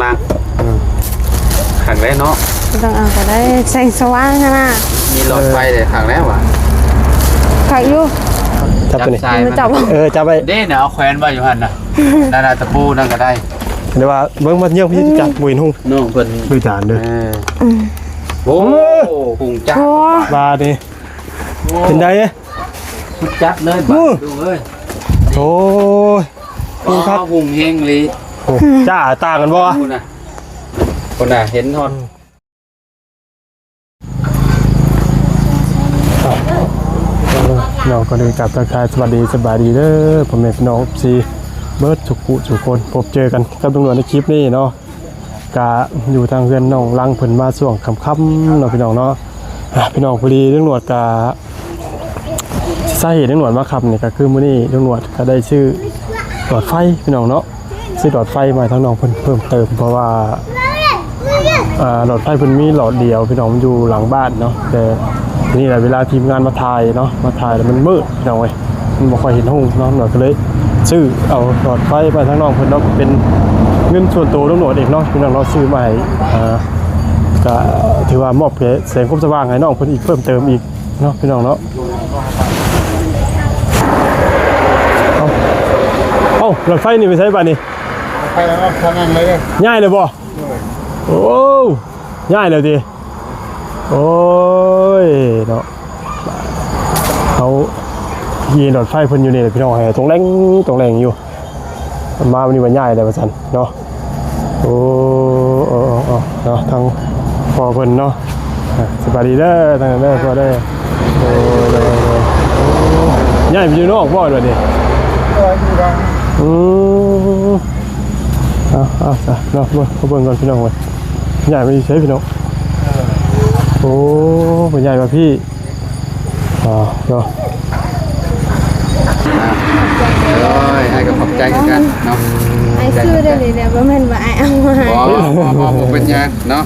ອືມ ຄັກແລ້ວເນາະ ບໍ່ຕ້ອງເອົາກໍໄດ້ ແສງສະຫວ່າງຫັ້ນນະ ມີຫຼອດໄຟເດ້ ຄັກແລ້ວຫວາ ຄັກຢູ່ ຈັບຕົວນີ້ ຈັບສາຍມັນ ຈັບ ເອີ ຈັບໄວ້ ເດ້ນະ ເອົາແຂວນໄວ້ຢູ່ຫັ້ນນະ ນັ້ນນະ ຕະປູນັ້ນກໍໄດ້ ແຕ່ວ່າເບິ່ງມາເຍອະ ພີ່ຈັບ ອືມ ບໍ່ເຫັນຫຸງ ນ້ອງເພິ່ນ ຄືຈານເດີ ເອີ ອືມ ໂອ້ ຫຸງຈັກ ໂອ້ ບາດນີ້ ໂອ້ ເປັນໃດ? ຈັດເລີຍບາດ ໂອ້ຍ ລູກເອີຍ ໂອ້ຍ ໂອ້ ຫຸງຄັກ ຫຸງເຮງອີ່ຫຼີ ໂອ້ ຈ້າຕ່າງກັນບໍ່? ພຸ້ນນະ ພຸ້ນນະ ເຫັນຮອດ ອືມ ເນາະ ກໍໄດ້ກັບທັກທາຍສະຫວັດດີ ສະບາຍດີເດີ ພໍ່ແມ່ພີ່ນ້ອງ ເອັຟຊີ ເບິດທຸກຜູ້ທຸກຄົນ ພົບເຈີກັນກັບລຸງໜວດໃນຄລິບນີ້ເນາະ. ກະຢູ່ທາງເຮືອນນ້ອງລັງເພິ່ນມາຊ່ວງຄ່ຳໆເນາະ ພີ່ນ້ອງເນາະ ອ່າ ພີ່ນ້ອງ ພໍດີລຸງໜວດກະ ສາເຫດລຸງໜວດມາຄ່ຳນີ້ກະຄືມື້ນີ້ລຸງໜວດກະໄດ້ຊື້ຫຼອດໄຟ ພີ່ນ້ອງເນາະ ຊື້ຫຼອດໄຟມາໃຫ້ທາງນ້ອງເພິ່ນເພີ່ມເຕີມ ເພາະວ່າ ອ່າ ຫຼອດໄຟເພິ່ນມີຫຼອດດຽວ ພີ່ນ້ອງ ມັນຢູ່ຫຼັງບ້ານເນາະ ແຕ່ ນີ້ແຫຼະ ເວລາທີມງານມາຖ່າຍເນາະ ມາຖ່າຍແລ້ວມັນມືດ ພີ່ນ້ອງເອີຍ ມັນບໍ່ຄ່ອຍເຫັນຫຸງເນາະ ເຮົາກໍເລີຍຊື້ເອົາຫຼອດໄຟມາໃຫ້ທາງນ້ອງເພິ່ນເນາະ ເປັນເງິນສ່ວນໂຕຂອງນ້ອງເອງເນາະ ພີ່ນ້ອງເນາະ ຊື້ມາໃຫ້ ອ່າ ກະຖືວ່າມອບແສງຄວາມສະຫວ່າງໃຫ້ນ້ອງເພິ່ນອີກ ເພີ່ມເຕີມອີກເນາະ ພີ່ນ້ອງເນາະ ເອົ້າ ເອົ້າ ຫຼອດໄຟນີ້ໄປໃສບາດນີ້? ໄປແລ້ວເນາະ ທາງນັ້ນເລີຍ ຍ້າຍເລີຍບໍ່? ໂອ້ ຍ້າຍແລ້ວຕິ? ໂອ້ຍເນາະ ເຮົາຂີ່ລົດໄຟເພິ່ນຢູ່ນີ້ແຫຼະພີ່ນ້ອງ ໃຫ້ຕົງແຫຼງຕົງແຫຼງຢູ່ ມາມື້ນີ້ວ່າຍ້າຍແລ້ວວ່າຊັ້ນເນາະ ໂອ້ ເອີ ເອີ ເນາະ ທາງພໍ່ເພິ່ນເນາະ ອ່າ ສະບາຍດີເດີທາງນັ້ນເດີພໍ່ເດີ ໂອ້ ໂດຍ ໂດຍ ໂອ້ ຍ້າຍໄປຢູ່ນອກບໍ່ດຽວນີ້? ເອີ ຢູ່ນອກ ອືມ ເອົາ ເອົາ ຊະເນາະ ເບິ່ງ ເບິ່ງກ່ອນພີ່ນ້ອງເອີຍ ຍ້າຍໄປຢູ່ໃສພີ່ນ້ອງ? ໂອ້ ເພິ່ນຍ້າຍມາພີ້ ອ່າ ເນາະ ໂດຍ ອ້າຍກໍຂອບໃຈຄືກັນເນາະ ອ້າຍຊື້ໄດ້ເລີຍແຫຼະ ບໍ່ແມ່ນວ່າອ້າຍເອົາມາໃຫ້ ບໍ່ ບໍ່ ບໍ່ ບໍ່ເປັນຫຍັງເນາະ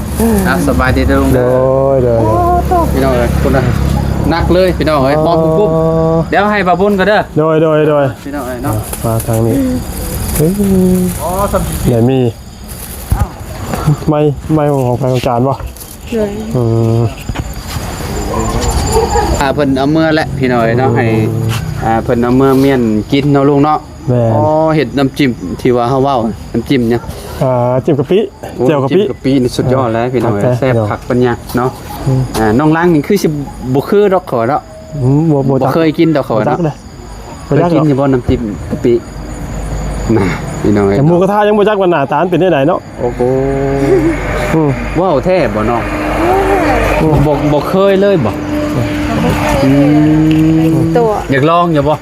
ອ່າ ສະບາຍດີເດີລຸງເດີ ໂດຍ ໂດຍ ໂອ້ ໂຕ ພີ່ນ້ອງເອີຍ ພຸ້ນນະ ໜັກເລີຍພີ່ນ້ອງເອີຍ ອໍ ພໍປຸບໆ ດຽວໃຫ້ບ່າວບຸນກ່ອນເດີ ໂດຍ ໂດຍ ໂດຍ ພີ່ນ້ອງເອີຍເນາະ ມາທາງນີ້ ອືມ ເອີ ອໍ ສ່ຳ ໄດ້ມີ ໄມ້ ໄມ້ຂອງໃຜຂອງຈານບໍ່? ໂດຍ ອືມ ອ່າ ເພິ່ນເອົາເມືອແຫຼະພີ່ນ້ອງເອີຍເນາະ ໃຫ້ ອ່າ ເພິ່ນເອົາເມືອມ້ຽນກິນເນາະລຸງເນາະ ແມ່ນ ອໍ ເຮັດນ້ຳຈິ້ມທີ່ວ່າເຮົາເວົ້າ ນ້ຳຈິ້ມຫຍັງ? ອ່າ ຈິ້ມກະປິ ໂອ້ ແຈ່ວກະປິ ຈິ້ມກະປິນີ້ສຸດຍອດແລ້ວພີ່ນ້ອງເອີຍ ແຊບຄັກປານຫຍັງເນາະ ອືມ ອ່າ ນ້ອງລັງນີ້ຄືຊິບໍ່ຄືດອກເຂົາວ່າເນາະ ອືມ ບໍ່ ບໍ່ ບໍ່ຈັກ ເຄີຍກິນດອກເຂົາວ່າເນາະ ບໍ່ຈັກເດີ ບໍ່ຈັກ ເຄີຍກິນຢູ່ບໍ່ນ້ຳຈິ້ມກະປິ? ນະ ພີ່ນ້ອງເອີຍ ແຕ່ໝູກະທະຍັງບໍ່ຈັກວ່າໜ້າຕາມັນເປັນແນວໃດເນາະ ໂອ້ໂຫ ອືມ ເວົ້າແທ້ບໍ່ນ້ອງ? ອືມ ບໍ່ ບໍ່ເຄີຍເລີຍບໍ່? ອືມ ຕົວ ຢາກລອງຢູ່ບໍ່?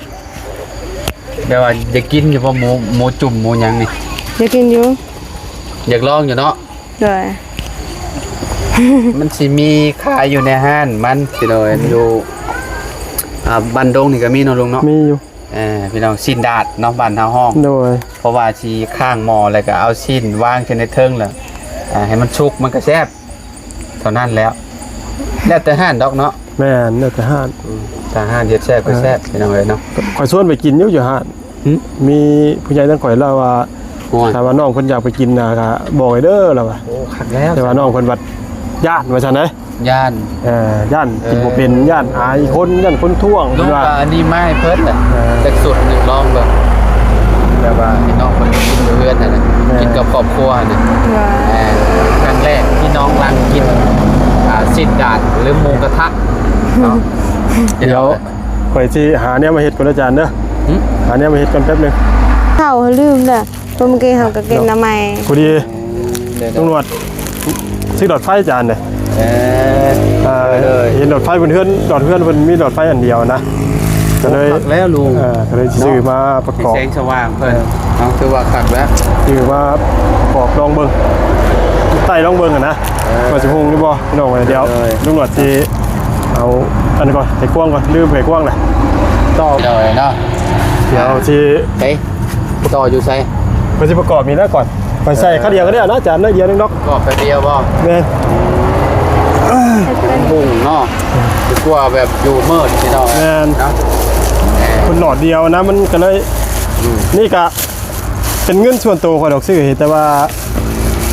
ແບບວ່າຢາກກິນຢູ່ບໍ່? ໝູ ໝູຈຸ່ມ ໝູຫຍັງນີ້ ຢາກກິນຢູ່ ຢາກລອງຢູ່ເນາະ? ໂດຍ ມັນຊິມີຂາຍຢູ່ໃນຮ້ານມັນ ພີ່ນ້ອງເອີຍ ຢູ່ ອ່າ ບ້ານດົງນີ້ກໍມີເນາະລຸງເນາະ ມີຢູ່ ເອີ ພີ່ນ້ອງ ຊີ້ນດາດເນາະ ບ້ານເຮົາຮ້ອງ ໂດຍ ເພາະວ່າຊິຄ້າງໝໍ້ ແລ້ວກໍເອົາຊີ້ນວາງຂຶ້ນໃນເທິງ ແລ້ວ ອ່າ ໃຫ້ມັນສຸກ ມັນກໍແຊບ ເທົ່ານັ້ນແລ້ວ ແລ້ວແຕ່ຮ້ານດອກເນາະ ແມ່ນ ແລ້ວແຕ່ຮ້ານ ອືມ ຖ້າຮ້ານເຮັດແຊບກໍແຊບ ເອີ ພີ່ນ້ອງເອີຍເນາະ ຂ້ອຍຊວນໄປກິນຢູ່ ຢູ່ຮ້ານ ຫຶ ມີຜູ້ໃຫຍ່ທາງຂ້ອຍລາວວ່າ ໂອ້ຍ ຖ້າວ່ານ້ອງເພິ່ນຢາກໄປກິນນະ ກໍບອກໃຫ້ເດີລາວວ່າ ໂອ້ ຄັກແລ້ວ ແຕ່ວ່ານ້ອງເພິ່ນບັດຢ້ານວ່າຊັ້ນເດ້ ຢ້ານ ເອີ ຢ້ານ ເອີ ກິນບໍ່ເປັນ ຢ້ານອາຍຄົນ ຢ້ານຄົນທ້ວງ ລຸງ ເພິ່ນວ່າ ກໍອັນນີ້ມາໃຫ້ເພິ່ນແຫຼະ ເອີ ຈັກຊຸດໜຶ່ງລອງເບິ່ງ ແບບວ່າໃຫ້ນ້ອງເພິ່ນໄປກິນຢູ່ເຮືອນຫັ້ນນະ ແມ່ນ ກິນກັບຄອບຄົວຫັ້ນນະ ແມ່ນ ຄັ້ງແລກທີ່ນ້ອງລັງກິນ ອ່າ ຊີ້ນດາດ ຫຼື ໝູກະທະເນາະ ດຽວ ຂ້ອຍຊິຫາແນວມາເຮັດກ່ອນເດີອາຈານເດີ ຫຶ ຫາແນວມາເຮັດກ່ອນແປັບໜຶ່ງ ເຂົ້າລືມເດີ ເພາະມື້ກີ້ເຮົາກໍກິນ ເນາະ ໜໍ່ໄມ້ ພໍດີ ອືມ ລຸງໜວດ ຊິຫຼອດໄຟອາຈານເດ້ ເອີ ເອີ ໂດຍ ເຫັນຫຼອດໄຟເພິ່ນ ເຮືອນ ຫຼອດເຮືອນເພິ່ນມີຫຼອດໄຟອັນດຽວນະ ກໍເລີຍ ໂອ້ ຄັກແລ້ວລຸງ ເອີ ກໍເລີຍຊິ ເນາະ ຊື້ມາປະກອບ ແສງສະຫວ່າງເພິ່ນ ເອີ ເນາະ ຖືວ່າຄັກແລ້ວ ຊື້ມາປະກອບລອງເບິ່ງ ໄຕ້ລອງເບິ່ງຫັ້ນນະ ເອີ ວ່າຊິຮຸ່ງຫຼືບໍ່ ພີ່ນ້ອງເອີຍ ດຽວ ໂດຍ ລຸງໜວດຊິເອົາອັນນີ້ກ່ອນ ໄຂຄວງກ່ອນ ລືມໄຂຄວງລະ ຕໍ່ ໂດຍເນາະ ດຽວຊິ ເອີ ຕໍ່ຢູ່ໃສ? ເພິ່ນຊິປະກອບນີ້ແຫຼະກ່ອນ ຂ້ອຍໃສ່ ເອີ ຄາວດຽວກໍໄດ້ນະ ຈານໜ້ອຍດຽວໜຶ່ງດອກ ປະກອບແປັບດຽວບໍ່? ແມ່ນ ເຮັດເປັນ ຫຸງເນາະ ອືມ ດີກວ່າແບບຢູ່ມືດພີ່ນ້ອງ ແມ່ນ ເນາະ ເອີ ເພິ່ນຫຼອດດຽວນະ ມັນກໍເລີຍ ອືມ ນີ້ກະ ເປັນເງິນສ່ວນໂຕຂ້ອຍດອກຊື້ ແຕ່ວ່າ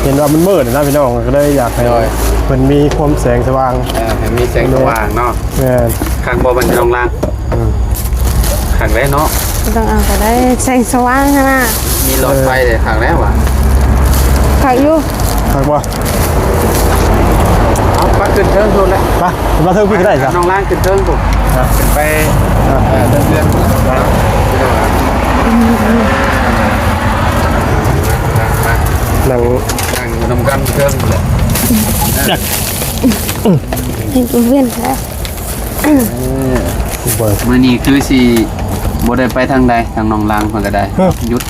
ເຫັນວ່າມັນມືດນະພີ່ນ້ອງ ກໍເລີຍຢາກໃຫ້ ໂດຍ ເພິ່ນມີຄວາມແສງສະຫວ່າງ ເອີ ໃຫ້ມີແສງສະຫວ່າງເນາະ. ແມ່ນ. ຄັກບໍ່ບັດນີ້ນ້ອງລາງ? ອືມ ຄັກແລ້ວເນາະ. ບໍ່ຕ້ອງເອົາກໍໄດ້ ແສງສະຫວ່າງຫັ້ນນະ. ມີຫຼອດໄຟເດ້ ເອີ ຄັກແລ້ວຫວາ? ຄັກຢູ່. ຄັກບໍ່? ເອົາ ໄປຂຶ້ນເທິງພຸ້ນແຫຼະ. ໄປ ມາເທິງພີ້ກໍໄດ້ຊະ. ນ້ອງລາງຂຶ້ນເທິງພຸ້ນ. ອ່ະ ຂຶ້ນໄປ ອ່ະ ເອີ ເທິງເຮືອນພຸ້ນ. ໄປ ພີ່ນ້ອງ ອ່ະ ນັ່ງ ນັ່ງຢູ່ນຳກັນເທິງພຸ້ນແຫຼະ. ເຮັດບໍ່ເປັນແທ້. ເອີ ມື້ນີ້ຄືຊິບໍ່ໄດ້ໄປທາງໃດ ທາງນ້ອງລາງເພິ່ນກໍໄດ້ ເອີ ຢຸດ.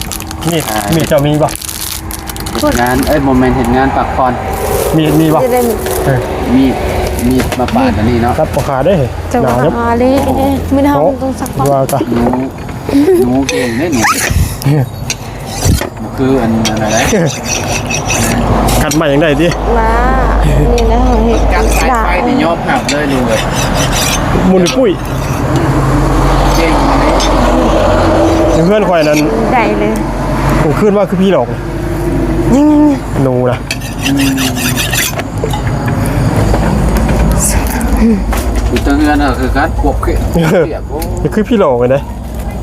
ມີດ ອ່າ ມີດເຈົ້າມີບໍ່? ເຮັດງານ ເອີຍ ບໍ່ແມ່ນເຮັດງານພັກຜ່ອນ. ມີດມີບໍ່? ຈະໄດ້ມີດ ເອີ ມີດ ມີດມາປາດອັນນີ້ເນາະ. ຕັດບໍ່ຂາດເດ້. ຈະວ່າ ໜາວເນາະ ຫາເລີຍ ມື້ເຮົາຕ້ອງຊັກ ວ່າກະ ໜູ ໜູເກັ່ງເດ້ ໜູ. ຄືອັນ ອັນນັ້ນແຫຼະ ກັດໄມ້ຍັງໄດ້ຕິ? ມາ ນີ້ນະ ເຮົາເຮັດ ກັດສາຍໄຟນີ້ຍອມຮັບເລີຍ ລຸງເອີຍ. ໝຸນປຸ້ຍ ເກັ່ງອັນນີ້. ຢູ່ເຮືອນຂ້ອຍນັ້ນ ໄດ້ເລີຍ. ໂອ້ ຄືນວ່າຄືຜີຫຼອກ ຍັງໆໆ ໜູນະ. ອືມ ຢູ່ເທິງເຮືອນກໍຄືກັນ ຄວບເຄຍ ຄຽບ. ໂອ້ ຄືຜີຫຼອກເລີຍ.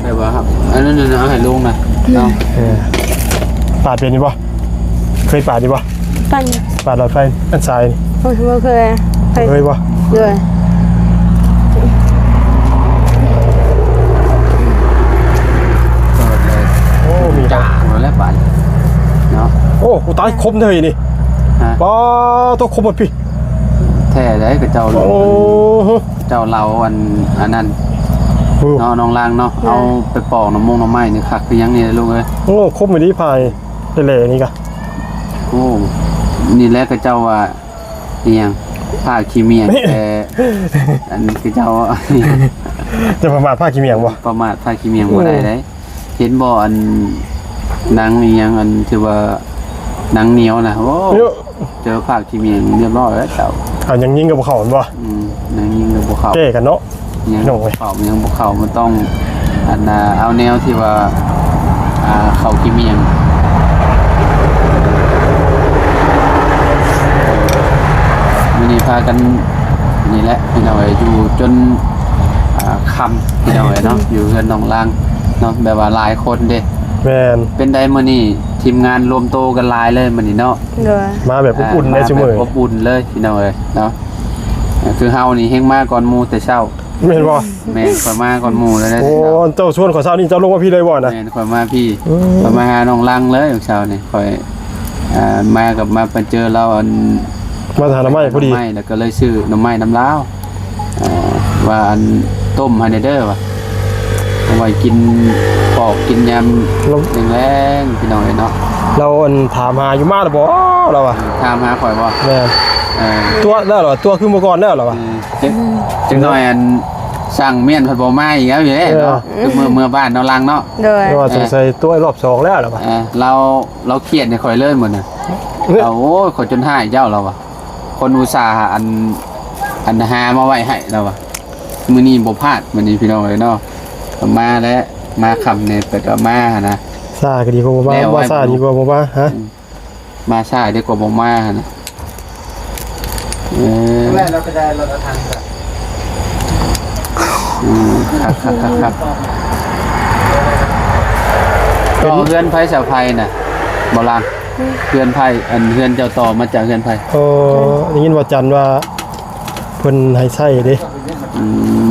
ແບບວ່າ ອັນນັ້ນນະ ເອົາໃຫ້ລຸງນະ ເນາະ. ເອີ ປາດເປັນຢູ່ບໍ່? ເຄີຍປາດຢູ່ບໍ່? ປາດ ປາດຫຼອດໄຟອັນສາຍນີ້? ໂອ້ຍ ບໍ່ເຄີຍ. ເຄີຍບໍ່? ໂດຍ. ໂອ້ ມີ ຈ້າງແລ້ວບາດນີ້ເນາະ. ໂອ້ ອຸຍ ຕາຍ ຄົມເລີຍນີ້. ຮະ? ປາດໂທ້ ຄົມໝົດພີ້. ແທ້ໃດ ຂະເຈົ້າ ໂອ້ ເຈົ້າເລົ່າອັນ ອັນນັ້ນ ໂອ້ ເນາະ ນ້ອງລາງເນາະ. ເອີ ເອົາໄປປອກໜໍ່ມົງໜໍ່ໄມ້ນີ້ຄັກຄືຫຍັງນີ້ລູກເອີຍ. ໂອ້ ຄົມອີ່ຫຼີ ພ້າແຫຼ່ໆນີ້ກະ. ໂອ້ ນີ້ແຫຼະຂະເຈົ້າວ່າອີ່ຫຍັງ ຜ້າຂີ້ໝ້ຽງ. ແຕ່ອັນຂະເຈົ້າ ຈະປະໝາດຜ້າຂີ້ໝ້ຽງບໍ່? ປະໝາດຜ້າຂີ້ໝ້ຽງບໍ່ໄດ້ເດ້. ເອີ ເຫັນບໍ່ ອັນ ໜັງອີ່ຫຍັງ ອັນທີ່ວ່າໜັງໜຽວນະ ໂອ້ ເຈີຜ້າຂີ້ໝ້ຽງຮຽບຮ້ອຍແລ້ວເຈົ້າ. ອ່າ ຍັງຍິງກໍບໍ່ເຂົ້າແມ່ນບໍ່? ອືມ ຍັງຍິງກໍບໍ່ເຂົ້າ ແກ້ກັນເນາະ. ຍັງ ພີ່ນ້ອງເອີຍ ເຂົ້າ ຍັງບໍ່ເຂົ້າ ມັນຕ້ອງ ອັນນ່າ ເອົາແນວທີ່ວ່າ ອ່າ ເຂົ້າຂີ້ໝ້ຽງ. ມື້ນີ້ພາກັນນີ້ແຫຼະ ພີ່ນ້ອງເອີຍ ຢູ່ຈົນ ອ່າ ຄ່ຳ ພີ່ນ້ອງເອີຍເນາະ ຢູ່ເຮືອນນ້ອງລາງເນາະ ແບບວ່າຫຼາຍຄົນເດ້. ແມ່ນ. ເປັນໃດມື້ນີ້ ທີມງານລວມໂຕກັນຫຼາຍເລີຍມື້ນີ້ເນາະ? ໂດຍ. ມາແບບອົບອຸ່ນເລີຍ ອ່າ ຊຸມື້ ມາແບບອົບອຸ່ນເລີຍ ພີ່ນ້ອງເອີຍເນາະ. ຄືເຮົານີ້ແຮ່ງມາກ່ອນໝູ່ແຕ່ເຊົ້າ. ແມ່ນບໍ່? ແມ່ນ ຂ້ອຍມາກ່ອນໝູ່ເລີຍ. ໂອ້ ເຈົ້າຊວນຂ້ອຍເຊົ້ານີ້ ເຈົ້າລົງມາພີ້ເລີຍບໍ່ນະ? ແມ່ນ ຂ້ອຍມາພີ້. ອືມ ຂ້ອຍມາຫານ້ອງລັງເລີຍເຊົ້ານີ້. ຂ້ອຍ ອ່າ ມາກັບ ມາໄປເຈີລາວ ອັນ ມາຫາໜໍ່ໄມ້ພໍດີ ໜໍ່ໄມ້ ແລ້ວກໍເລີຍຊື້ໜໍ່ໄມ້ນຳລາວ. ອ່າ ວ່າ ອັນ ຕົ້ມໃຫ້ແດ່ເດີວ່າ ເອົາໄວ້ກິນ ປອກກິນຍາມແລງໆ ພີ່ນ້ອງເອີຍເນາະ. ລາວ ອັນ ຖາມຫາຢູ່ ມາແລ້ວບໍ່ລາວວ່າ? ຖາມຫາຂ້ອຍບໍ່? ແມ່ນ. ເອີ ຕົວະແລ້ວລາວວ່າ ຕົວະຄືເມື່ອກ່ອນແລ້ວລາວວ່າ. ເອີ ຈັກ ຈັກໜ້ອຍ ອັນ ຊ່າງມ້ຽນເພິ່ນບໍ່ມາອີກແລ້ວຢູ່ເດ້ເນາະ. ເອີ ຄືເມື່ອ ເມື່ອບ້ານເນາະ ລັງເນາະ. ໂດຍ. ແຕ່ວ່າ ເອີ ສົງໄສຕົວະຮອບສອງແລ້ວລາວວ່າ. ເອີ ລາວ ລາວຄຽດໃຫ້ຂ້ອຍເລີຍມື້ນັ້ນ. ລາວ ໂອ້ຍ ຂ້ອຍຈົນຮ້າຍເຈົ້າລາວວ່າ. ຄົນອຸດສ່າ ອັນ ອັນຫາມາໄວ້ໃຫ້ລາວວ່າ ມື້ນີ້ບໍ່ພາດ ມື້ນີ້ພີ່ນ້ອງເອີຍເນາະ. ມາແລ້ວ ມາຄ່ຳແດ່ ແຕ່ກໍມາຫັ້ນນະ. ຊ້າກໍດີກວ່າບໍ່ມາ ມາຊ້າດີກວ່າບໍ່ມາ. ຮະ? ອືມ ມາຊ້າດີກວ່າບໍ່ມາຫັ້ນນະ. ເອີ ແລ້ວກໍໄດ້ລົດເອົາຖັງ. ອືມ ຄັກໆໆໆ. ຕໍ່ເຮືອນໃຜສາວໄພນະ ບໍ່ລາງ? ເຮືອນໃຜ ອັນ ເຮືອນເຈົ້າຕໍ່ມາຈາກເຮືອນໃຜ? ເອີ ໄດ້ຍິນວ່າຈັນວ່າເພິ່ນໃຫ້ໃຊ້ເດ້. ອື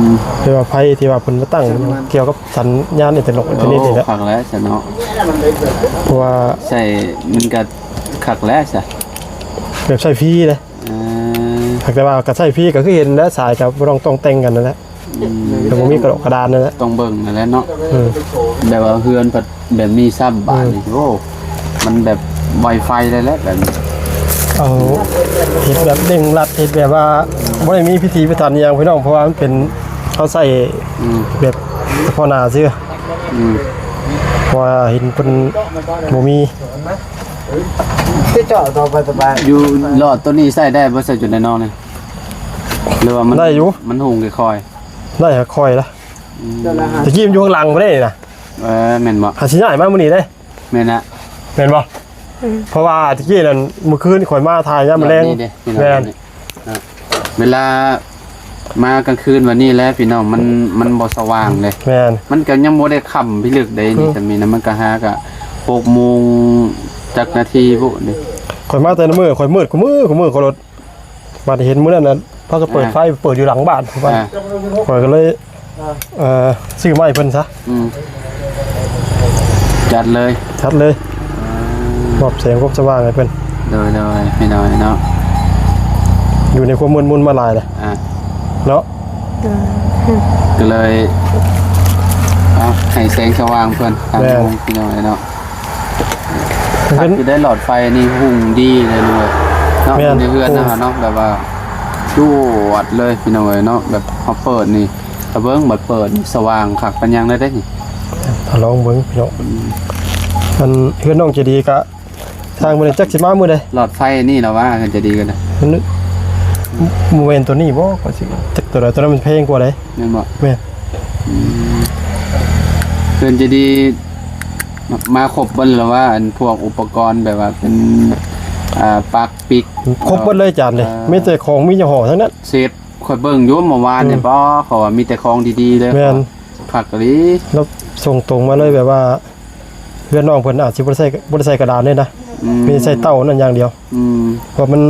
ມ ແຕ່ວ່າໃຜທີ່ວ່າເພິ່ນມາຕັ້ງກ່ຽວກັບສັນຍານອິນເຕີເນັດ ໂອ້ ເອີເນັດນີ້ແຫຼະ. ຄັກແລ້ວຊະເນາະ ເພາະວ່າໃຊ້ມັນກໍຄັກແລ້ວຊະ ແບບໃຊ້ຟຣີເດ້. ເອີ ແຕ່ວ່າກໍໃຊ້ຟຣີ ກໍຄືເຫັນແຫຼະ ສາຍກໍບໍ່ຕ້ອງ ຕ້ອງແຕ່ງກັນນັ້ນແຫຼະ. ອືມ ກໍບໍ່ມີກະດອກກະດານນັ້ນແຫຼະ ຕ້ອງເບິ່ງນັ້ນແຫຼະເນາະ. ເອີ ແບບວ່າເຮືອນພັດແບບນີ້ຊ້ຳ ບາດນີ້ ອືມ ໂອ້ ມັນແບບໄວໄຟໄດ້ແຫຼະແບບນີ້. ເອົາ ເຮັດແບບເລັ່ງລັດ ເຮັດແບບວ່າບໍ່ໄດ້ມີພິຖີພິຖັນອີ່ຫຍັງພີ່ນ້ອງ ເພາະວ່າມັນເປັນ ເຮົາໃຊ້ ອືມ ແບບສະເພາະໜ້າຊື່. ອືມ ເພາະວ່າເຫັນເພິ່ນບໍ່ມີ ທີ່ເຈາະຕໍ່ໄປຕໍ່ໄປ ຢູ່ຫຼອດໂຕນີ້ໃຊ້ໄດ້ບໍ່? ໃຊ້ຈຸດໃດນອກນີ້ ຫຼືວ່າມັນ ໄດ້ຢູ່ ມັນຫຸ່ງຄ່ອຍໆ ໄດ້ຄ່ອຍລະ. ອືມ ຕະກີ້ມັນຢູ່ຂ້າງຫຼັງພຸ້ນເດ້ນະ. ເອີ ແມ່ນບໍ່? ຫາຊິຍ້າຍມາມື້ນີ້ເດ້. ແມ່ນລະ ແມ່ນບໍ່? ອືມ ເພາະວ່າຕະກີ້ນັ້ນ ມື້ຄືນຂ້ອຍມາຖ່າຍຍາມແລງ ແມ່ນ ເວລາມາກາງຄືນແບບນີ້ແຫຼະພີ່ນ້ອງ ມັນ ມັນບໍ່ສະຫວ່າງເດ້ ແມ່ນ ມັນກໍຍັງບໍ່ໄດ້ຄ່ຳພິລຶກເດ້ ອືມ ນີ້ ສ່ຳນີ້ນະ ມັນກໍຫາກະຫົກໂມງຈັກນາທີພຸ້ນເດ້ ຂ້ອຍມາແຕ່ລະມື້ ຂ້ອຍມືດ ຄູ່ມື້ ຄູ່ມື້ ຂ້ອຍລົດ ບັດເຫັນມື້ນັ້ນນະ ພາກັນເປີດໄຟ ເປີດຢູ່ຫຼັງບ້ານ ອ່າ ຂ້ອຍກໍເລີຍ ເອີ ຊື້ມາໃຫ້ເພິ່ນຊະ ອືມ ຈັດເລີຍ ຈັດເລີຍ ອ່າ ມອບແສງຄວາມສະຫວ່າງໃຫ້ເພິ່ນ ໂດຍໆ ພີ່ນ້ອງເນາະ ຢູ່ໃນຄວາມມືດມົນມາຫຼາຍແລ້ວ ອ່າ ເນາະ ໂດຍ ກໍເລີຍ ເອົາ ໃຫ້ແສງສະຫວ່າງເພິ່ນ ຕາມ ແມ່ນ ໂມງ ພີ່ນ້ອງເນາະ ຄັກຢູ່ໄດ໋ ຫຼອດໄຟນີ້ຮຸ່ງດີເລີຍເນາະ ແມ່ນ ໃນເຮືອນເຮົາເນາະ ແບບວ່າຈວດເລີຍພີ່ນ້ອງເອີຍເນາະ ແບບເຮົາເປີດນີ້ ຕາເບິ່ງ ບັດເປີດນີ້ສະຫວ່າງຄັກປານຫຍັງເລີຍເດ້ນີ້ ຖ້າລອງເບິ່ງພີ່ນ້ອງ ອືມ ອັນເຮືອນນ້ອງໃຈດີກະ ທາງມື້ນີ້ຈັກຊິມາມື້ໃດ ຫຼອດໄຟນີ້ລະວ່າ ເຮືອນໃຈດີກໍໄດ້ ມັນ ບໍ່ແມ່ນຕົວນີ້ບໍ່ ກໍຊິ ຈັກຕົວໃດ ຕົວນັ້ນມັນແພງກວ່າເດ້ ແມ່ນບໍ່ ແມ່ນ ອືມ ເຮືອນໃຈດີ ມາຄົບເບິດແລ້ວວ່າ ອັນພວກອຸປະກອນແບບວ່າເປັນ ອ່າ ປັກປິກ ຄົບເບິດເລີຍຈານເດ້ ເອີ ມີແຕ່ຂອງມີຍີ່ຫໍ້ທັງນັ້ນ ເຊຟ ຂ້ອຍເບິ່ງຢູ່ເມື່ອວານນີ້ ອືມ ບໍ່ ເຂົາວ່າມີແຕ່ຂອງດີໆເລີຍ ແມ່ນ ຄັກອີ່ຫຼີ ແລ້ວສົ່ງຕົງມາເລີຍ ແບບວ່າເຮືອນນ້ອງເພິ່ນອາດຊິບໍ່ໄດ້ໃຊ້ ບໍ່ໄດ້ໃຊ້ກະດານເດ້ນະ ອືມ ມີໃຊ້ເຕົ້ານັ້ນຢ່າງດຽວ ອືມ ເພາະມັນ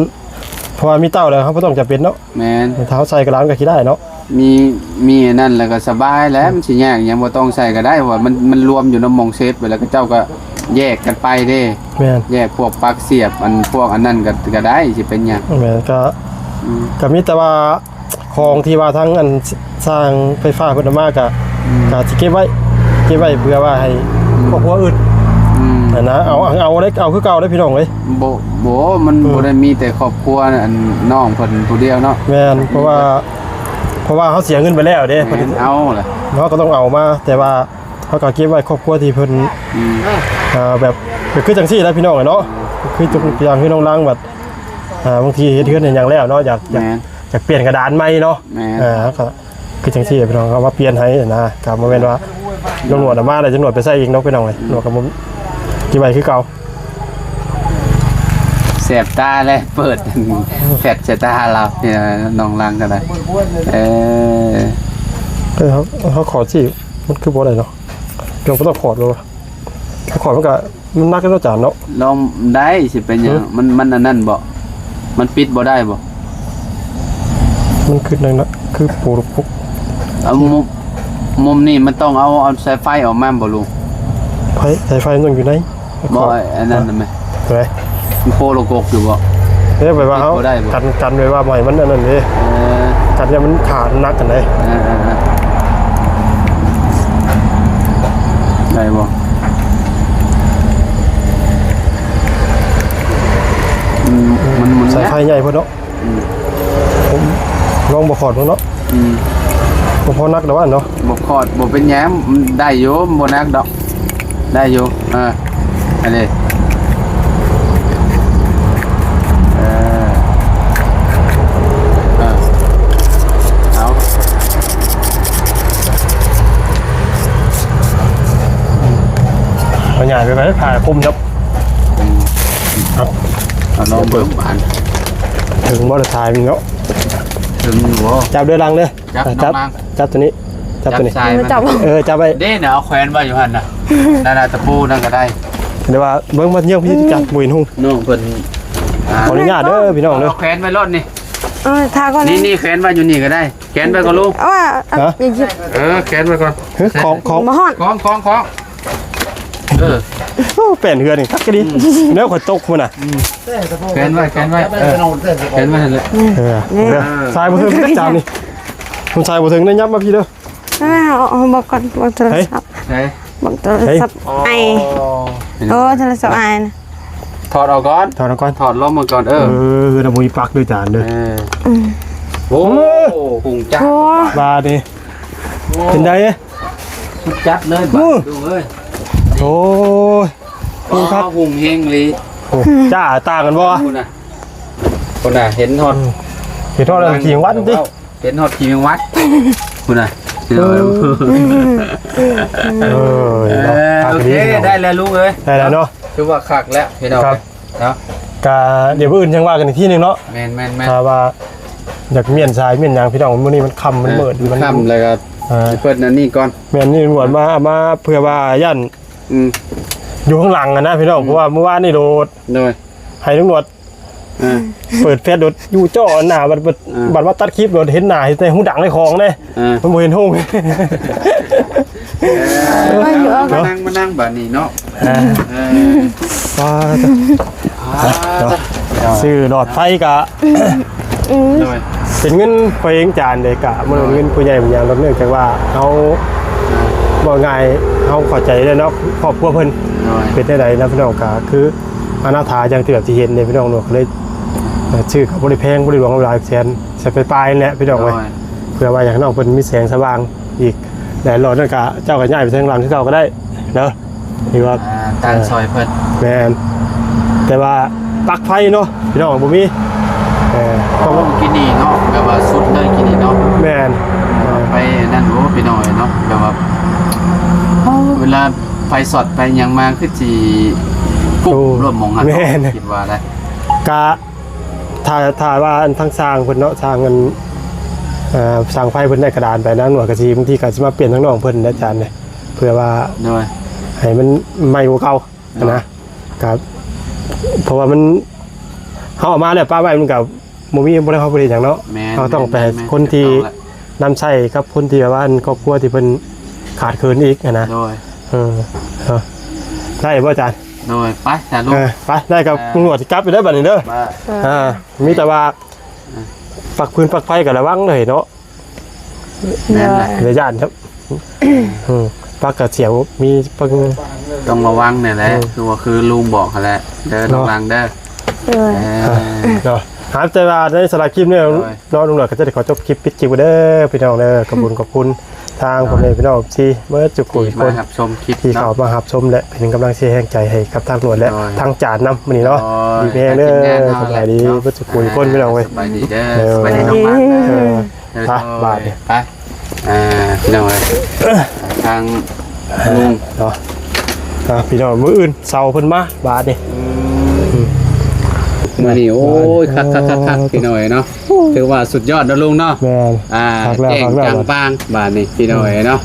ເພາະວ່າມີເຕົ້າແລ້ວ ເຮົາບໍ່ຕ້ອງຈຳເປັນເນາະ ແມ່ນ ຖ້າເຮົາໃສ່ກະດານກໍຂີ້ໄດ້ເນາະ ມີ ມີອັນນັ້ນແລ້ວກໍສະບາຍແຫຼະ ມັນຊິຍາກຫຍັງ ບໍ່ຕ້ອງໃສ່ກໍໄດ້ ເພາະວ່າມັນ ມັນລວມຢູ່ນຳໝ່ອງເຊຟ ແລ້ວເຂົາເຈົ້າກໍແຍກກັນໄປເດ້ ແມ່ນ ແຍກພວກປັກສຽບ ອັນພວກອັນນັ້ນກໍ ກໍໄດ້ ຊິເປັນຫຍັງ ແມ່ນ ກໍ ອືມ ກໍມີແຕ່ວ່າຂອງທີ່ວ່າທາງອັນ ຊ່າງໄຟຟ້າເພິ່ນເອົາມາກໍ ອືມ ກໍຊິເກັບໄວ້ ເກັບໄວ້ເພື່ອວ່າໃຫ້ ອືມ ຄອບຄົວອື່ນ ອືມ ຫັ້ນນະ ເອົາ ເອົາໄດ້ ເອົາຄືເກົ່າເດ້ພີ່ນ້ອງເອີຍ ບໍ່ ບໍ່ ມັນ ອືມ ບໍ່ໄດ້ມີແຕ່ຄອບຄົວອັນນ້ອງເພິ່ນຜູ້ດຽວເນາະ ແມ່ນ ເພາະວ່າ ເພາະວ່າເຮົາເສຍເງິນໄປແລ້ວເດ້ ແມ່ນ ເຮົາກໍຕ້ອງເອົາມາ ແຕ່ວ່າເຮົາກໍເກັບໄວ້ຄອບຄົວທີ່ເພິ່ນ ອືມ ອ່າ ແບບ ກໍຄືຈັ່ງຊີ້ແຫຼະພີ່ນ້ອງເອີຍເນາະ ຄືຕົວຢ່າງຄືນ້ອງລັງແບບ ອ່າ ບາງທີເຮັດເຮືອນເຮັດຫຍັງແລ້ວເນາະ ຢາກ ຢາກ ແມ່ນ ຢາກປ່ຽນກະດານໃໝ່ເນາະ ແມ່ນ ເອີ ກໍຄືຈັ່ງຊີ້ແຫຼະພີ່ນ້ອງ ເອົາມາປ່ຽນໃຫ້ນະ ກໍບໍ່ແມ່ນວ່າ ອືມ ຕຳຫຼວດເອົາມາແລ້ວ ຕຳຫຼວດໄປໃສ່ເອງເນາະພີ່ນ້ອງເອີຍ ອືມ ຕຳຫຼວດກໍບໍ່ ເກັບໄວ້ຄືເກົ່າ ແສບຕາແຫຼະ ເປີດແຟດໃສ່ຕາລາວ ນ້ອງລັງກໍໄດ້ ເອີ ເອີ ເຮົາ ເຮົາຂໍຊິ ມັນຄືບໍ່ໄດ້ເນາະ ເຮົາບໍ່ຕ້ອງຂອດບໍ່ວະ ຂອດມັນກໍ ມັນໜັກເນາະຈານເນາະ ລອງໄດ້ ຊິເປັນຫຍັງ ຫືອ ມັນ ມັນອັນນັ້ນບໍ່ ມັນປິດບໍ່ໄດ້ບໍ່ ມັນຄືໜັກ ຄືປູລຸກປຸກ ເອົາມຸມ ມຸມນີ້ມັນຕ້ອງເອົາ ເອົາສາຍໄຟອອກມາບໍ່ລຸງ ໄຟ ສາຍໄຟມັນຕ້ອງຢູ່ໃນ ບໍ່ ອັນນັ້ນນະແມ່ ໂຕໃດ ມັນໂປະລະກົກຢູ່ບໍ່ ເອີ ແບບວ່າເຮົາ ປິດບໍ່ໄດ້ບໍ່ ກັນ ກັນໄວ້ວ່າບໍ່ໃຫ້ມັນອັນນັ້ນເດ້ ເອີ ກັນຢ່າມັນຂາດໜັກຫັ້ນເດ້ ເອີ ເອີ ເອີ ໄດ້ບໍ່ ອືມ ມັນ ມັນ ສາຍໄຟໃຫຍ່ໂພດເນາະ ອືມ ຜົມລອງບໍ່ຂອດເບິ່ງເນາະ ອືມ ບໍ່ພໍໜັກດອກອັນເນາະ ບໍ່ຂອດ ບໍ່ເປັນຫຍັງ ໄດ້ຢູ່ ບໍ່ໜັກດອກ ໄດ້ຢູ່ ເອີ ອັນນີ້ ເອີ ເອີ ເອົາ ເອົາຫຍ້າຍໄປໄວ້ ຜ້າຄຸມເນາະ ອືມ ເອົາ ເອົາລອງເບິ່ງບາດ ເຖິງບໍ່ໄດ້ຖ່າຍມັນເນາະ ເຖິງຢູ່ບໍ່ ຈັບເດີຫຼັງເດີ ຈັບ ອ່າ ຈັບ ນ້ອງນາງ ຈັບຕົວນີ້ ຈັບຕົວນີ້ ຈັບຊາຍມັນ ຈັບ ເອີ ຈັບໄວ້ ເດ້ນະ ເອົາແຂວນໄວ້ຢູ່ຫັ້ນນະ ນັ້ນນະ ຕະປູນັ້ນກໍໄດ້ ແຕ່ວ່າເບິ່ງມັນຍັງມີຈັບບໍ່ເຫັນຫຸ່ງ ນ້ອງເພິ່ນ ອ່າ ຂໍອະນຸຍາດເດີພີ່ນ້ອງເດີ ເອົາແຂວນໄວ້ໂລດນີ້ ເອີ ຖ້າກ່ອນ ນີ້ ນີ້ແຂວນໄວ້ຢູ່ນີ້ກໍໄດ້ ແຂວນໄວ້ກ່ອນລູກ ເອົາວ່າ ຮະ ເອີ ແຂວນໄວ້ກ່ອນ ເຮີ້ຍ ຂອງ ຂອງ ມາຮອດ ຂອງ ຂອງ ຂອງ ເອີ ໂອ້ ແປ້ນເຮືອນນີ້ຄັກກະດີ ອືມ ແນວຂ້ອຍຕົກພຸ້ນນະ ອືມ ແຂວນໄວ້ ແຂວນໄວ້ ເອີ ແຂວນໄວ້ຫັ້ນແຫຼະ ເອີ ນີ້ ເອີ ສາຍບໍ່ເຖິງຈັກຈານນີ້ ມັນສາຍບໍ່ເຖິງເດີ ຍັບມາພີ້ເດີ ເອົາ ເອົາເບິ່ງກ່ອນ ເບິ່ງໂທລະສັບ ໃສ ເບິ່ງໂທລະສັບ ໃສ ອ້າຍ ອໍ ໂອ້ ໂທລະສັບອ້າຍນະ ຖອດອອກກ່ອນ ຖອດອອກກ່ອນ ຖອດລົງເບິ່ງກ່ອນ ເອີ ເອີ ລະບໍ່ມີປັກເດີຈານເດີ ເອີ ອືມ ໂອ້ ໂອ້ ຫຸ່ງຈັກ ໂອ້ ບາດນີ້ ເປັນໃດ ຈັດເລີຍບາດ ໂອ້ຍ ໂອ້ຍ ຫຸ່ງຄັກ ຫຸ່ງເຮງອີ່ຫຼີ ໂອ້ ຈ້າຕ່າງກັນບໍ່ ພຸ້ນນະ ພຸ້ນນະ ເຫັນຮອດ ອືມ ເຫັນຮອດຂີ້ແມງວັດຕິ ເຫັນຮອດຂີ້ແມງວັດ ພຸ້ນນະ ເອີຍ ເອີ ເນາະ ເອີ ໂອເຄ ຄັກດີເນາະ ໄດ້ແລ້ວລຸງເອີຍ ໄດ້ແລ້ວເນາະ ຖືວ່າຄັກແລ້ວພີ່ນ້ອງ ຄັບ ເນາະ ກະດຽວມື້ອື່ນຈັ່ງວ່າກັນອີກທີໜຶ່ງເນາະ ແມ່ນໆໆ ຖ້າວ່າຢາກມ້ຽນສາຍມ້ຽນຫຍັງພີ່ນ້ອງ ມື້ນີ້ມັນຄ່ຳມັນມືດ ເອີ ມັນຄ່ຳແລ້ວກໍ ເອີ ເພິ່ນອັນນີ້ກ່ອນ ແມ່ນ ນີ້ຕຳຫຼວດມາ ມາເພື່ອວ່າຢ້ານ ອືມ ຢູ່ຂ້າງຫຼັງຫັ້ນນະພີ່ນ້ອງ ອືມ ເພາະວ່າມື້ວານນີ້ໂດດ ໂດຍ ໃຫ້ຕຳຫຼວດ ອ່າ ເປີດແຟລດໂດດຢູ່ຈໍ້ໜ້າ ບັດ ບັດ ອ່າ ບັດວ່າຕັດຄລິບໂດດເຫັນໜ້າ ເຫັນແຕ່ຫູດັງໃນຂອງເດ້ ອ່າ ມັນບໍ່ເຫັນຫຸ່ງ ເອີ ມານັ່ງ ມານັ່ງບາດນີ້ເນາະ ອ່າ ເອີ ອ່າ ເນາະ ຊື້ຫຼອດໄຟກະ ອືມ ໂດຍ ເປັນເງິນຂອງເອງຈານເດ້ ກະບໍ່ແມ່ນເງິນຜູ້ໃຫຍ່ຜູ້ຫຍັງດອກ ເນື່ອງຈາກວ່າເຮົາ ອ່າ ເວົ້າງ່າຍ ເຮົາເຂົ້າໃຈແລ້ວເນາະ ຄອບຄົວເພິ່ນ ໂດຍ ເປັນແນວໃດນະພີ່ນ້ອງ ກະຄື ອະນາຖາຢ່າງທີ່ແບບທີ່ເຫັນເດ້ພີ່ນ້ອງເນາະ ກໍເລີຍ ເອີ ຊື້ກໍບໍ່ໄດ້ແພງ ບໍ່ໄດ້ຫຼວງຫຼາຍແສນ ແສນປາຍໆ ນີ້ແຫຼະພີ່ນ້ອງເອີຍ ໂດຍ ເພື່ອວ່າຢາກໃຫ້ນ້ອງເພິ່ນມີແສງສະຫວ່າງອີກ ແລະ ຫຼອດນັ້ນກໍເຈົ້າກໍຍ້າຍໄປທາງຫຼັງຄືເກົ່າກໍໄດ້ເນາະ ທີ່ວ່າ ອ່າ ຕັ້ງ ເອີ ຊ່ອຍເພິ່ນ ແມ່ນ ແຕ່ວ່າປັກໄຟເນາະພີ່ນ້ອງບໍ່ມີ ເອີ ເພາະວ່າ ໂອ້ ກິນນີ້ເນາະ ແບບວ່າສຸດເລີຍກິນນີ້ເນາະ ແມ່ນ ເອີ ໄປນັ້ນ ໂອ້ ພີ່ນ້ອງເອີຍເນາະ ແບບວ່າ ເວລາໄຟຊັອດໄຟຫຍັງມາຄືຊິ ໂອ້ ລົ້ມລົງຫັ້ນ ແມ່ນ ຄິດວ່າໄດ໋ ກະ ຖ້າ ຖ້າວ່າອັນທາງຊ່າງເພິ່ນເນາະ ຊ່າງອັນ ເອີ ຊ່າງໄຟເພິ່ນໄດ້ກະດານໄປນາງນວດກະຊິ ບາງທີກະຊິມາປ່ຽນທາງນ້ອງເພິ່ນນະອາຈານເດ້ ເພື່ອວ່າ ໂດຍ ໃຫ້ມັນໃໝ່ກວ່າເກົ່າ ໂດຍ ນະ ກະ ເພາະວ່າມັນ ເຮົາເອົາມາແລ້ວປະໄວ້ມັນກະບໍ່ມີ ບໍ່ໄດ້ ເຮົາບໍ່ໄດ້ເຮັດຫຍັງເນາະ ແມ່ນ ເຮົາຕ້ອງໄປໃຫ້ ແມ່ນ ຄົນທີ່ ຖືກຕ້ອງແລ້ວ ນຳໃຊ້ກັບຄົນທີ່ແບບວ່າອັນຄອບຄົວທີ່ເພິ່ນຂາດເຂີນອີກຫັ້ນນະ ໂດຍ ເອີ ເນາະ ໄດ້ບໍ່ອາຈານ? ໂດຍ ໄປສາລຸງ ເອີ ໄປ ໄດ້ກັບ ເອີ ຕຳຫຼວດຊິກັບຢູ່ເດີບາດນີ້ເດີ ເອີ ອ່າ ມີແຕ່ວ່າ ອ່າ ປັກຟືນປັກໄຟກໍລະວັງເດີເນາະ ແມ່ນແຫຼະ ຢ່າຢ້ານຄັບ ອືມ ປັກກະສຽວ ມີປັກ ຕ້ອງລະວັງນີ້ແຫຼະ ອືມ ຄືວ່າຄືລຸງບອກຫັ້ນແຫຼະ ເດີ ເນາະ ລະວັງເດີ ເອີ ເນາະ ຫາກແຕ່ວ່າໃນສຳລັບຄລິບນີ້ ໂດຍ ເນາະ ລຸງຫຼວດກໍຈະໄດ້ຂໍຈົບຄລິບ ປິດຄລິບເດີພີ່ນ້ອງເດີ ຂອບຄຸນ ຂອບຄຸນ ທາງ ໂດຍ ພໍ່ແມ່ພີ່ນ້ອງເອັຟຊີ ເບິດທຸກຜູ້ທຸກຄົນ ທີ່ມາຮັບຊົມຄລິບ ທີ່ເຂົ້າມາຮັບຊົມ ແລະ ເປັນກຳລັງເຊແຮງໃຈໃຫ້ກັບທາງຫຼວດ ແລະ ໂດຍ ທາງຈານນຳມື້ນີ້ເນາະ ໂດຍ ດີແຮງເດີ ສະບາຍດີ ເບິດທຸກຜູ້ທຸກຄົນພີ່ນ້ອງເອີຍ ສະບາຍດີເດີ ສະບາຍດີ ເອີ ເອີ ໄປ ບາດນີ້ ໄປ ອ່າ ພີ່ນ້ອງເອີຍ ທາງລຸງເນາະ ອ່າ ພີ່ນ້ອງ ມື້ອື່ນເຊົ້າເພິ່ນມາບາດນີ້ ອືມ ມື້ນີ້ ໂອ້ຍ ຄັກໆໆໆ ພີ່ນ້ອງເອີຍເນາະ ຖືວ່າສຸດຍອດເນາະລຸງເນາະ ແມ່ນ ອ່າ ຄັກແລ້ວ ແຈ້ງ ຄັກແລ້ວ ຈ່າງປ່າງບາດນີ້ພີ່ນ້ອງເອີຍເນາະ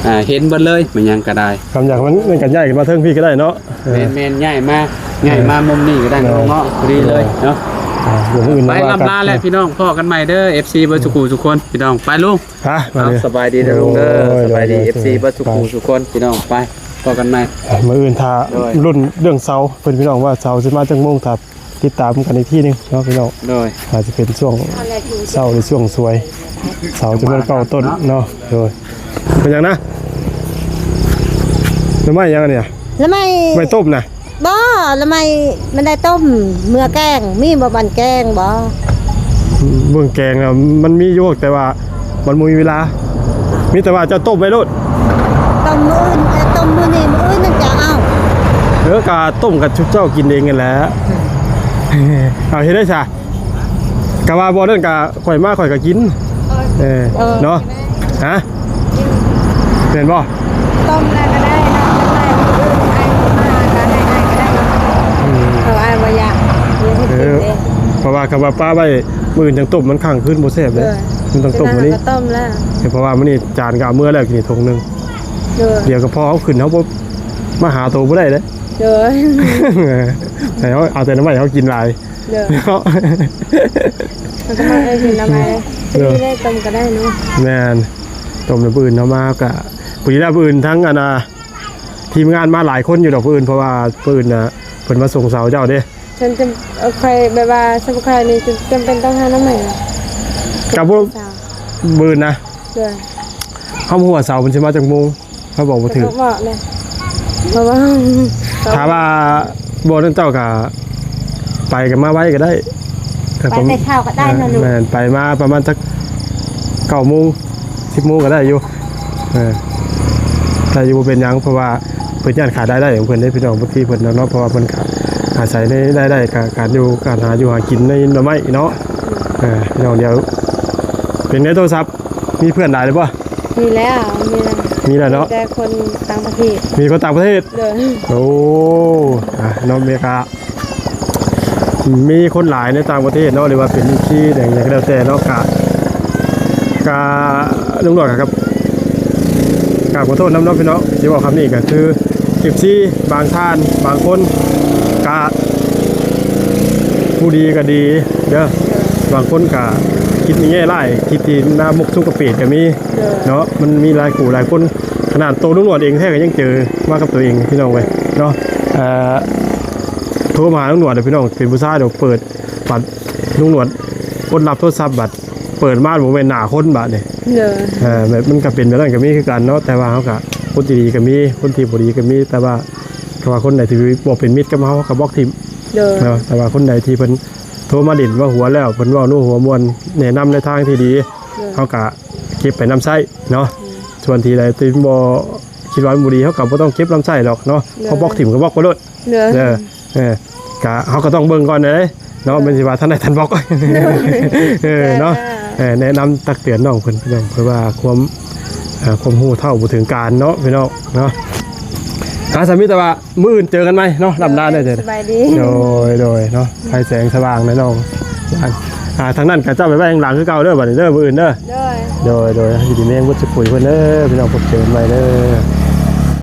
ອ່າ ເຫັນເບິດເລີຍ ແມ່ນຫຍັງກໍໄດ້ ຄຳຢາກມັນ ມັນກໍຍ້າຍຂຶ້ນມາເທິງພີ້ກໍໄດ້ເນາະ ແມ່ນໆ ຍ້າຍມາ ຍ້າຍມາມຸມນີ້ກໍໄດ້ເນາະ ພໍດີເລີຍເນາະ ອ່າ ມື້ອື່ນ ໄປ ວ່າກັນ ລ່ຳລາແລ້ວພີ່ນ້ອງ ພໍ້ກັນໃໝ່ເດີ ເອັຟຊີ ເບິດສູ່ຜູ້ສູ່ຄົນ ພີ່ນ້ອງ ໄປລຸງ ຮະ ເອົາ ສະບາຍດີເດີລຸງເດີ ໂອ້ຍ ສະບາຍດີ ໂດຍ ເອັຟຊີ ເບິດສູ່ຜູ້ສູ່ຄົນ ພີ່ນ້ອງ ໄປ ພໍ້ກັນໃໝ່ ມື້ອື່ນຖ້າ ໂດຍ ລຸ້ນເລື່ອງເສົາເພິ່ນ ພີ່ນ້ອງ ວ່າເສົາຊິມາຈັກໂມງ ຖ້າ ຕິດຕາມກັນອີກທີໜຶ່ງເນາະພີ່ນ້ອງ ໂດຍ ອາດຈະເປັນຊ່ວງເຊົ້າ ຫຼື ຊ່ວງສວຍ ເສົາຈຳນວນເກົ້າຕົ້ນເນາະ ໂດຍ ເປັນຫຍັງນະ ໜໍ່ໄມ້ຫຍັງອັນນີ້ ໜໍ່ໄມ້ ໄມ້ຕົ້ມນະ ບໍ່ ໜໍ່ໄມ້ມັນໄດ້ຕົ້ມ ເມືອແກງ ມີບໍ່ ບ້ານແກງບໍ່ ເມືອແກງນະ ມັນມີຢູ່ ແຕ່ວ່າມັນບໍ່ມີເວລາ ມີແຕ່ວ່າເຈົ້າຕົ້ມໄວ້ໂລດ ຕົ້ມມື້ອື່ນ ເອີ ຕົ້ມມື້ນີ້ ມື້ອື່ນນັ້ນຈະເອົາ ເອີ ກະຕົ້ມກັບຊຸມເຈົ້າກິນເອງຫັ້ນແຫຼະ ເອົາເຮັດໄດ້ຊະ ກະວ່າບໍ່ນັ້ນກະຂ້ອຍມາຂ້ອຍກະກິນ ເອີ ເອີ ເນາະ ຮະ ແມ່ນບໍ່ ຕົ້ມແລ້ວກະໄດ້ເນາະ ຈັກໜ້ອຍມື້ອື່ນອ້າຍມາກະໃຫ້ອ້າຍກະໄດ້ເນາະ ອືມ ເອີ ອ້າຍບໍ່ຢາກ ເອີ ເພາະວ່າຄັນວ່າປະໄວ້ມື້ອື່ນຈັ່ງຕົ້ມ ມັນຄ້າງຄືນບໍ່ແຊບເດ້ ເອີ ມັນຕ້ອງຕົ້ມມື້ນີ້ ຕ້ມແລ້ວ ເພາະວ່າມື້ນີ້ຈານກໍເອົາເມືອແລ້ວ ກິນອີກຖົງໜຶ່ງ ໂດຍ ດຽວກໍພໍເຮົາຂຶ້ນ ເຮົາບໍ່ມາຫາໂຕບໍ່ໄດ້ເດ້ ໂດຍ ໃຫ້ເຮົາເອົາແຕ່ໜໍ່ໄມ້ເຮົາກິນຫຼາຍ ໂດຍ ເນາະ ເຮົາກໍມາເອີ ກິນໜໍ່ໄມ້ ໂດຍ ນີ້ໄດ້ຕົ້ມກໍໄດ້ເນາະ ແມ່ນ ຕົ້ມແລ້ວມື້ອື່ນເຮົາມາກໍ ພໍດີແລ້ວມື້ອື່ນທັງອັນນ່າ ທີມງານມາຫຼາຍຄົນຢູ່ດອກມື້ອື່ນ ເພາະວ່າມື້ອື່ນນະ ເພິ່ນມາສົ່ງເສົາເຈົ້າເດ້ ເພິ່ນຈະ ເອີ ຂ້ອຍແບບວ່າ ສຳລັບຂ້ອຍນີ້ຈຳເປັນຕ້ອງຫາໜໍ່ໄມ້ ກະບໍ່ ມື້ອື່ນນະ ໂດຍ ເຮົາບໍ່ຮູ້ວ່າເສົາເພິ່ນຊິມາຈັກໂມງ ເຮົາບອກບໍ່ຖືກ ເພິ່ນບອກເລີຍ ເພາະວ່າ ຖ້າວ່າບໍ່ນັ້ນເຈົ້າກະໄປກະມາໄວກະໄດ້ ໄປແຕ່ເຊົ້າກໍໄດ້ນະ ເອີ ລູກ ແມ່ນ ໄປມາປະມານຈັກເກົ້າໂມງ ສິບໂມງກໍໄດ້ຢູ່ ເອີ ໄດ້ຢູ່ ບໍ່ເປັນຫຍັງ ເພາະວ່າເພິ່ນຢ້ານຂາດລາຍໄດ້ຂອງເພິ່ນເດ້ພີ່ນ້ອງ ບາງທີເພິ່ນເນາະ ເພາະວ່າເພິ່ນກໍອາໄສໃນລາຍໄດ້ ການ ການຢູ່ ການຫາຢູ່ຫາກິນໃນໜໍ່ໄມ້ເນາະ ເອີ ພີ່ນ້ອງ ດຽວ ເປັນໃດໂທລະສັບ ມີເພື່ອນຫຼາຍແລ້ວບໍ່? ມີແລ້ວ ມີແລ້ວ ມີແລ້ວເນາະ ແຕ່ຄົນຕ່າງປະເທດ ມີຄົນຕ່າງປະເທດ ໂດຍ ໂອ້ ອ່າ ເນາະ ເມກາ ມີຄົນຫຼາຍໃນຕ່າງປະເທດເນາະ ຫຼືວ່າເປັນ ເອັຟ ຊີ ຫຍັງກໍແລ້ວແຕ່ເນາະ ກະ ກະ ລຸງຫຼວດກໍ ກະ ກະຂໍໂທດນຳເນາະພີ່ນ້ອງ ທີ່ເວົ້າຄຳນີ້ກໍຄື ເອັຟ ຊີ ບາງທ່ານ ບາງຄົນ ກະ ຜູ້ດີກໍດີເດີ ບາງຄົນກະຄິດໃນແງ່ຮ້າຍ ຄິດທີ່ໜ້າມຸກສຸກກະເປດກໍມີ ໂດຍ ເນາະ ມັນມີຫຼາຍຄູ່ຫຼາຍຄົນ ຂະໜາດໂຕລຸງຫຼວດເອງແທ້ກໍຍັງເຈີມາກັບຕົວເອງ ພີ່ນ້ອງເອີຍ ເນາະ ເອີ ໂທມາຫາລຸງຫຼວດເດີພີ່ນ້ອງ ເປັນຜູ້ຊາຍດອກ ເປີດບັດລຸງຫຼວດກົດຮັບໂທລະສັບ ບັດເປີດມາບໍ່ແມ່ນໜ້າຄົນບາດນີ້ ໂດຍ ເອີ ແບບມັນກໍເປັນແບບນັ້ນກໍມີຄືກັນເນາະ ແຕ່ວ່າເຮົາກໍ ຄົນທີ່ດີກໍມີ ຄົນທີ່ບໍ່ດີກໍມີ ແຕ່ວ່າຖ້າວ່າຄົນໃດທີ່ບໍ່ເປັນມິດກັບເຮົາ ເຮົາກໍບລັອກຖິ້ມ ໂດຍ ເນາະ ແຕ່ວ່າຄົນໃດທີ່ເພິ່ນໂທມາຫຼິ້ນມາຫົວແລ້ວ ເພິ່ນເວົ້ານົວຫົວມ່ວນ ແນະນຳໃນທາງທີ່ດີ ໂດຍ ເຮົາກໍເກັບໄປນຳໃຊ້ເນາະ ອືມ ສ່ວນທີ່ໃດທີ່ບໍ່ ຄິດວ່າມັນບໍ່ດີ ເຮົາກໍບໍ່ຕ້ອງເກັບນຳໃຊ້ດອກເນາະ ໂດຍ ເຮົາບລັອກຖິ້ມກໍບລັອກໄປໂລດ ໂດຍ ເອີ ເອີ ກະເຮົາກໍຕ້ອງເບິ່ງກ່ອນເດ້ເນາະ ເອີ ແມ່ນຊິວ່າທາງໃດທ່ານບລັອກ ໂດຍ ເອີ ເນາະ ເອີ ແນະນຳຕັກເຕືອນນ້ອງເພິ່ນ ພີ່ນ້ອງ ເພື່ອວ່າຄວາມ ເອີ ຄວາມຮູ້ເທົ່າບໍ່ເຖິງການເນາະ ພີ່ນ້ອງເນາະ ຫາສາມີແຕ່ວ່າ ມື້ອື່ນເຈີກັນໃໝ່ເນາະ ລຳລາເດີ ສະບາຍດີ ໂດຍ ໂດຍເນາະ ໄຟແສງສະຫວ່າງແນ່ນອນ ອ່າ ທາງນັ້ນກໍເຈົ້າໄປໄວ້ຂ້າງຫຼັງຄືເກົ່າເດີ ບັດນີ້ເດີ ມື້ອື່ນເດີ ໂດຍ ໂດຍ ໂດຍ ຢູ່ດີມີແຮງເບິດຊຸຜູ້ເພິ່ນເດີ ພີ່ນ້ອງ ພົບເຈີກັນໃໝ່ເດີ.